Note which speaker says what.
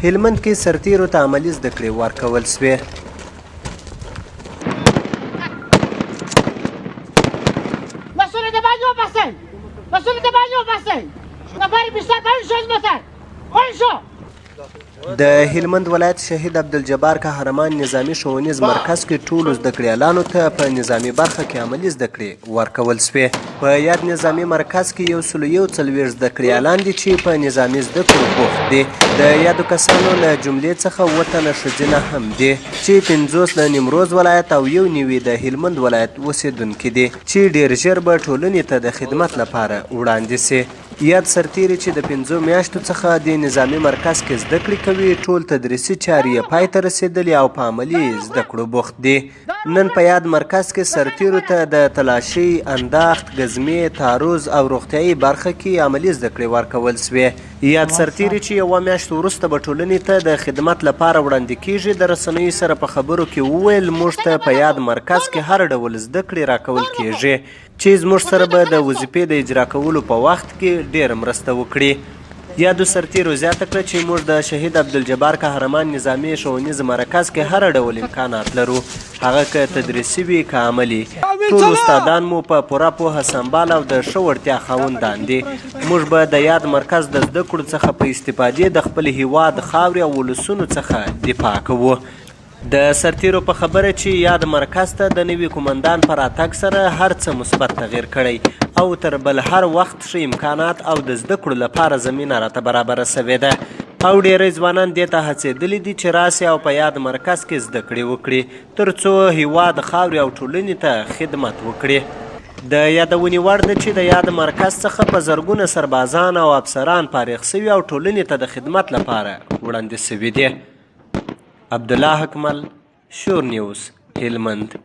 Speaker 1: هلمند کې سرتیرو ته عملي زده کړې ورکول شوې.
Speaker 2: لاسونه د باندې وباسئ، لاسونه د باندې وباسئ، نفر بستر پوه شو، زما پوه شو.
Speaker 1: د هلمند ولایت شهید عبدالجبار قهرمان نظامي ښوونیز مرکز کې ټولو زده کړیالانو ته په نظامي برخه کې عملي زده کړې ورکول شوې. په یاد نظامي مرکز کې 141 زده کړیالان دي چې په نظامي زده کړو بوخت دي. د یادو کسانو له جملې څخه 7 تنه ښځینه هم دي چې 50 د نیمروز ولایت او 91 د هلمند ولایت اوسېدونکي دي چې ډېر ژر به ټولنې ته د خدمت لپاره وړاندې شي. یاد سرتیري چې د 5 میاشتو څخه د نظامي مرکز کې زده کړې کوي، ټول تدریسي چارې یې پای ته رسېدلې او په عملي زده کړو بوخت دي. نن په یاد مرکز کې سرتیرو ته د تلاشۍ، انداخت، ګزمې، تعرض او روغتیايي برخه کې عملي زده کړې ورکول شوې. یاد سرتیري چې یوه میاشت وروسته به ټولنې ته د خدمت لپاره وړاندې کیږي، د رسنیو سره په خبرو کې وویل، موږ ته په یاد مرکز کې هر ډول زده کړې راکول کیږي چې زموږ سره به د وظیفې د اجرا کولو په وخت کې ډېره مرسته وکړي. یادو سرتیرو زیاته کړه چې موږ د شهید عبدالجبار قهرمان نظامي ښوونیز مرکز کې هر ډول امکانات لرو، هغه که تدریسي وي که عملي. ټول استادان مو په پوره پوهه سمبال او د ښه وړتیا خاوندان دي. موږ به د یاد مرکز د زده کړو څخه په استفادې د خپل هیواد، خاورې او ولسونو څخه دفاع کوو. د سرتیرو په خبره چې یاد مرکز ته د نوي قومندان په راتګ سره هر څه مثبت تغیر کړی او تر بل هر وخت ښه امکانات او د زده کړو لپاره زمینه راته برابره شوې ده او ډیری ځوانان دې ته هڅېدلي دي چې راسي او په یاد مرکز کې زده کړې وکړي تر څو هیواد، خاورې او ټولنې ته خدمت وکړي. د یادونې وړ ده چې د یاد مرکز څخه په زرګونه سربازان او افسران فارغ شوي او ټولنې ته د خدمت لپاره وړاندې شوي دي. عبدالله حکمل، شور نیوز، هلمند.